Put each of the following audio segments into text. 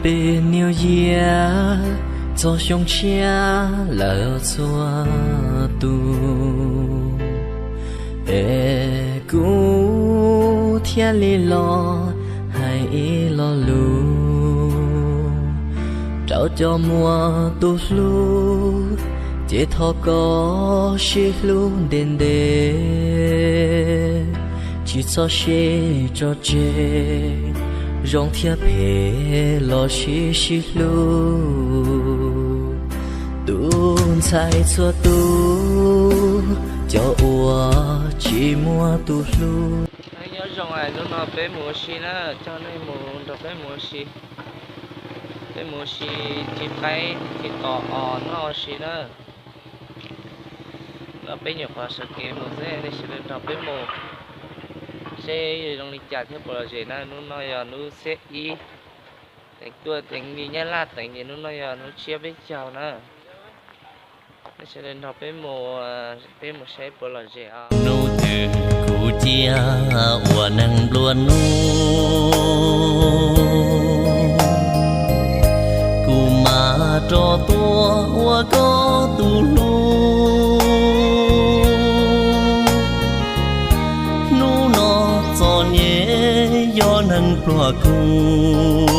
Happy New Year, txog xyoo tshiab lawm txhua tus, es kuv thiaj li los hais ib lo lus rau cov muaj tus hlub, ces thov koj sib hlub ntev ntev, tsis txhob sib tso tseg, zoo thiab phem los sib sib hlub. Tus ntxhais txhua tus, cov uas tsis muaj tus hlub. Nyob zoo, hnub no peb mus ua si na, coj nej mus nrog peb mus ua si. Peb mus ua si, tiv qaib tiv qos os noj ua si na. No peb nyuam qhuav sawv kev mus xwb, nej sawv daws nrog peb mus seb zoo li cas thiab puas lom zem na. Hnub no yog hnub xiab ib, teev tuaj teev li Nyab Laj teev ces hnub no yog hnub tsiab peb caug na. Nej sawv daws nrog peb mus, peb mus saib puas lom zem os. Hnub twg kuv cia ua neeg nplua nuj, kuv mam rov tuaj ua koj tus hlub. Hnub no txom nyem yog neeg pluag kuv,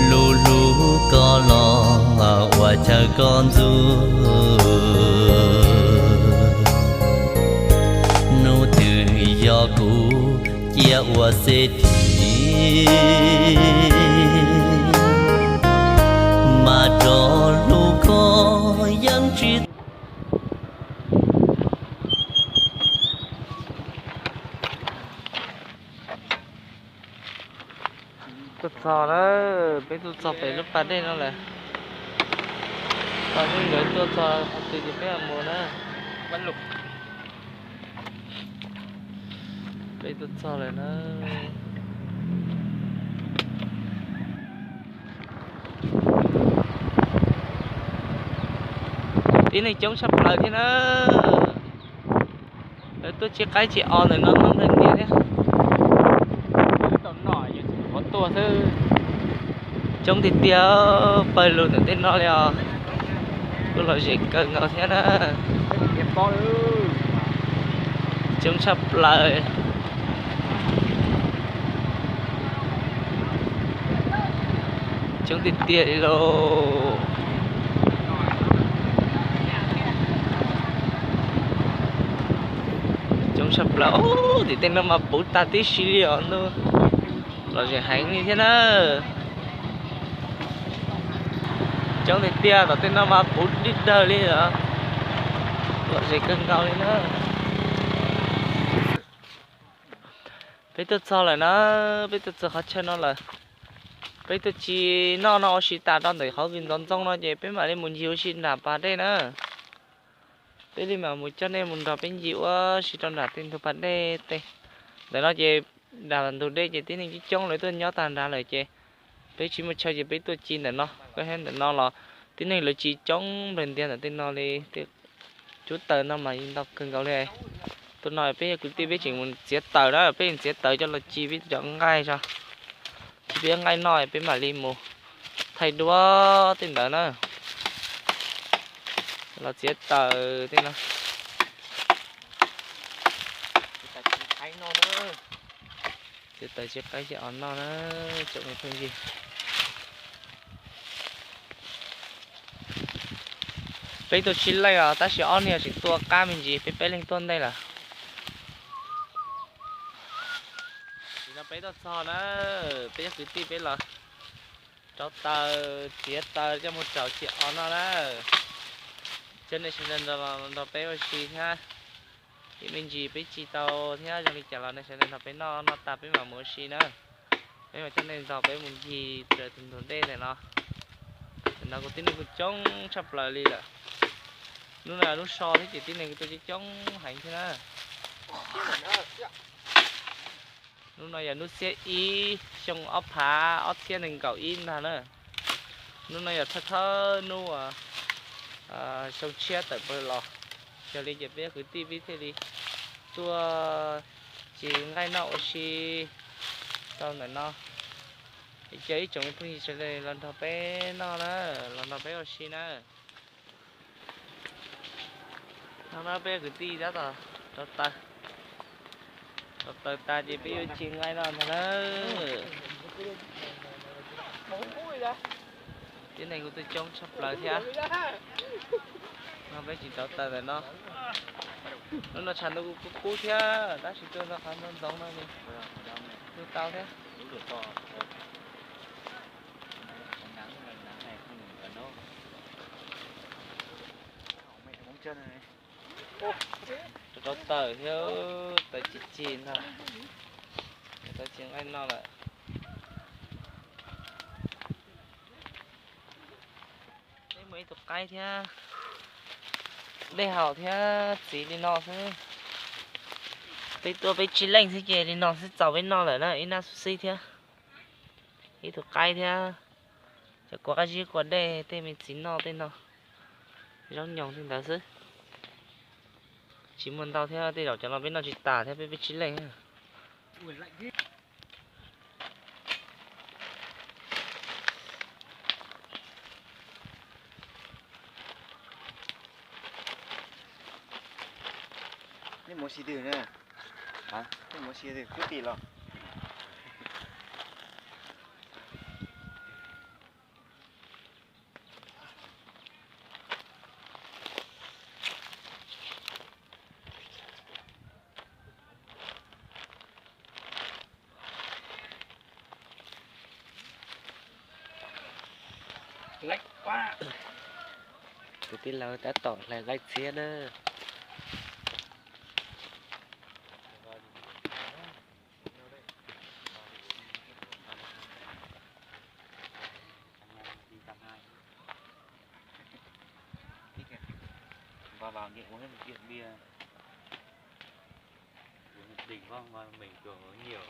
lub hlub koj los ua chaw koj ntxub. Hnub twg yog kuv cia ua xeb thim, mas rov hlub koj yeej tsis Tuaj txog lawm, peb tuaj txog pem lub pas dej no lawm. Tau hnub nkawd tuaj txog qhov twg ces peb mam mus na. Peb tuaj txog lawm na. Tib neeg coob tshaj plaws thiab na. Lawv tuaj tsis qaib tsis os ntawm no noj nplej ntias thiab. Coob tiag tiag, pawg lug ntawm tej no li os. Kuj lom zem kawg nkaus thiab na. Coob tshaj plaws. Coob tiag tiag li lauj. Coob tshaj plaws, tim tej no mas puv tag tib si li os ntuj. Lom zem heev li thiab na. Coob tiag tiag, tom tej no mas puv dib dawg li os. Lom zem kawg nkaus li na. Peb tuaj txog lawm na, peb tuaj txog qhov chaw no lawm. Peb tuaj tsis noj no ua si tas rau ntawm qhov vim ntxoov ntxoo no ces peb mam li mus ncig ua si nram pas dej na. Peb li mam mus coj nej mus nrog peb ncig ua si rau nram tej ntug pas dej tej. Ntawm no ces nram ntug dej ces tib neeg coob coob lawv tuaj nyob tag nrad lawm ces peb tsis muaj chaw ces peb tuaj ci ntawm no, koj saib ntawm no los tib neeg lawv ci coob nplawg ntiag ntawm tej no li. Cub taws no mas yeej ntau kawg nkaus li. Tuaj no peb yog kwv tij peb tseem mus txiav taws na, peb txiav taws coj los ci peb cov nqaij tso. Ci peb nqaij noj peb mam li mus thaij duab tej ntawd na. Los txiav taws tej no. Txiav taws tsis qaib xyaw os noj na, tsoom me phooj ywg. Peb tuaj tsib leej os, tab sis ob niag tseem tuaj qab me ntsis, peb peb leeg tuaj ntej lawm. Tam sim no peb tuaj txog na, peb cov kwv tij peb los rauv taws, txiav taws coj mus rauv ci os noj na. Cov nej sawv daws nrog peb ua si thiab. Ib me ntsis peb ci tau thiab zoo li cas los nej sawv daws nrog peb noj, noj tas peb mam mus ua si na. Peb mam coj nej nrog peb mus ncig raws tus ntug dej ntawm no. Ntawm no kuj tib neeg kuj coob tshaj plaws li lawm. Hnub no lub so thiab ces tib neeg kuj tuaj coob coob heev thiab na. Hnub no yog hnub xiab ib xyoo ob phav ob txhiab nees nkaum ib ntag na. Hnub no yog thawj thawj hnub xyoo tshiab tawm plaws los, yog li ces peb kwv tij peb thiaj li tuaj ci nqaij noj ua si, Tau ntawm no, ces cia ib tsoom phooj ywg sawv daws los nrog peb noj na, los nrog peb ua si na. Hnub no peb kwv tij tab tom rauv taws, rauv taws tas ces peb yuav tsis nqaij no ntag na. Tib neeg kuj tuaj coob tshaj plaws thiab. No peb tsis rauv taws ntawm no. Hnub no tshav ntuj kuj kub kub thiab, tab sis tuaj noj qab noj ntoo no li, kuj tau thiab. Rauv taws thiab, taws cig cig ntag, taws tsis nqaij no lawm. Peb muaj ib tug qaib thiab, dej haus thiab txiv li no xwb. Peb tuaj peb tsib leej xwb ces li no xwb txaus peb noj lawm na, ib nab xub xib thiab, ib tug qaib thiab, cov kua qab zib kua dej tej me txiv noj tej no, zaub nyoos tej ntawd xwb. Tsis muaj ntau thiab, tej zaum cov no peb noj tsis tas thiab, peb peb tsib leej. Nej mus xi twg na? Nej mus xi twg, kwv tij los? Tus tij laug tab tom hlais laij txhiab na. Vào, vào đi uống rượu bia. Uống đỉnh không mà mình kiểu nhiều.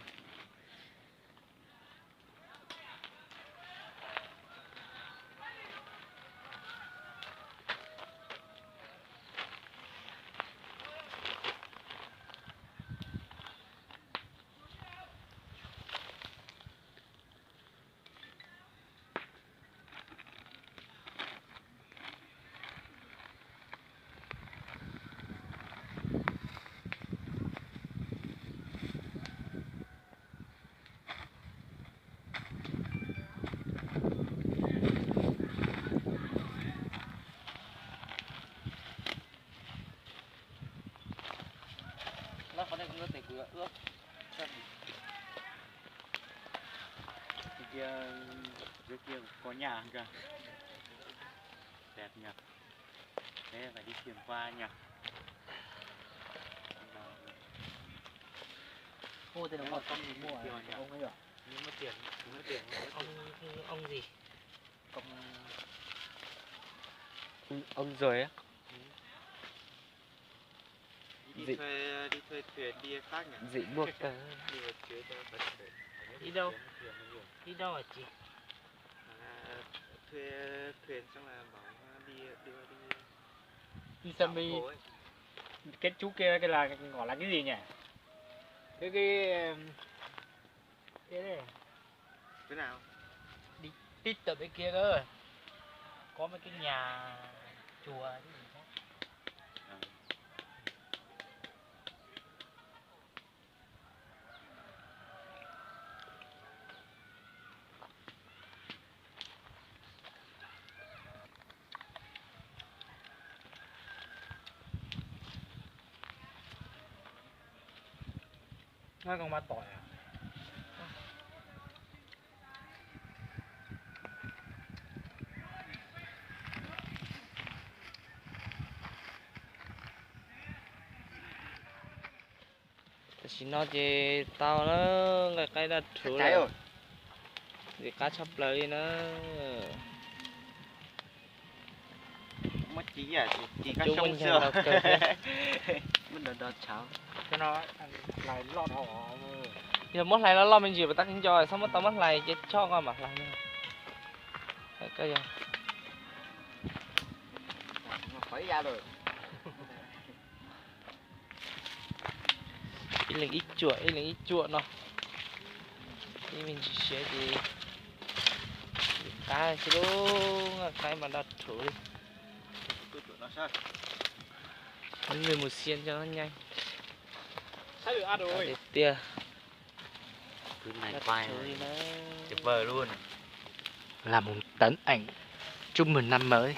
Lawv qhov nej kuv tes kuv ua. Tia, tia ko nya ka. Teb nya. Teb tia tia ko nya. Hu tes no muaj txom nyem muaj nya. Ông gì? Ông rồi á. Dị, dị muaj kawg. Đi đâu? Đi đâu hả chị? À, thuê thuyền xong là bảo đi, đưa đi. Đi xem đi. Cái chú kia cái là gọi là cái gì nhỉ? Cái, cái, cái này. Cái nào? Đi tít tận bên kia cơ. Có mấy cái nhà chùa cái gì đó. Nó con ma tỏi à? Tam sim no ces tau na, nqaij qaib daj rhuv lawm, ntxim qab tshaj plaws li na. Muab ci, ci kab xyoob xwb. Muab do do tshauv. Yog muab hlais loj loj me ntsis pas tab kev nco, txhob muab tau muab hlais ces choj koj mam hlais. Ib leeg ib cuam, ib leeg ib cuam no. Ib me ntsis siav ces qab xwb lub, qaib mas daj rhuv li. Mus xiab cov nyeej tiag tiag. Làm một tấm ảnh chúc mừng năm mới.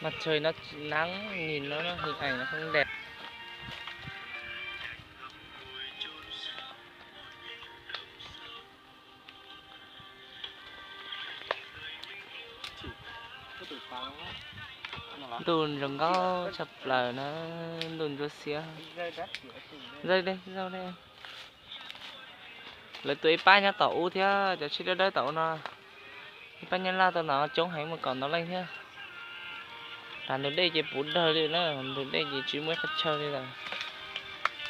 Mặt trời nó nắng, nhìn nó, nó hình ảnh nó không đẹp. Ntuj zoo nkauj tshaj plaws na, ntuj ntsuab xiab. Zawj dej, zawj dej. Lawv tua ib pab nyob tom ub thiab, cov tsheb dawb dawb tom ub no. Ib pab nyob laj tau no coob heev, muaj kaum ntau leej thiab. Plag ntug dej ces puv dawg li na, ntug dej ces tsis muaj ib qhov chaw li lawm.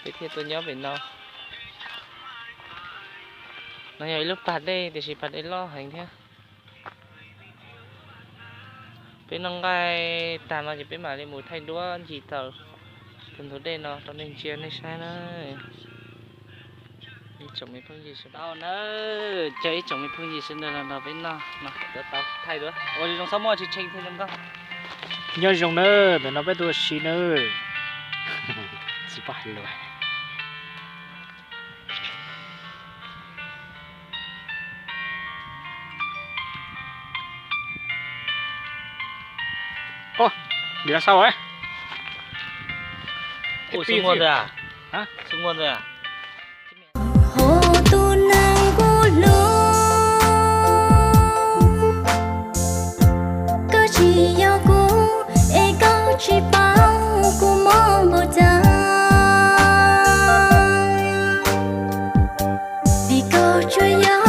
Peb thiaj tuaj nyob pem no. No yog ib lub plag dej tiam sis plag dej loj heev thiab. Peb noj nqaij tag no ces peb mam li mus thaij duab ncig taws tus ntug dej no rau nej ntsia nej saib na. Ib tsoom me phooj ywg sawv daws na, caw ib tsoom me phooj ywg sawv daws los nrog peb noj no, tau thaij duab ua zoo txhob muaj tshee tshee thiaj zoo nkauj. Nyob zoo nawb, ntawm no peb tuaj ua si nawb. Tsis pom hais lus. Ua, nim no sau. Ua xub muag ntawd, xub muag ntawd. Hos tus neeg kuv hlub, koj tsis yog kuv, es koj tsis paub kuv mob npaum cas. Vim koj tsuas yog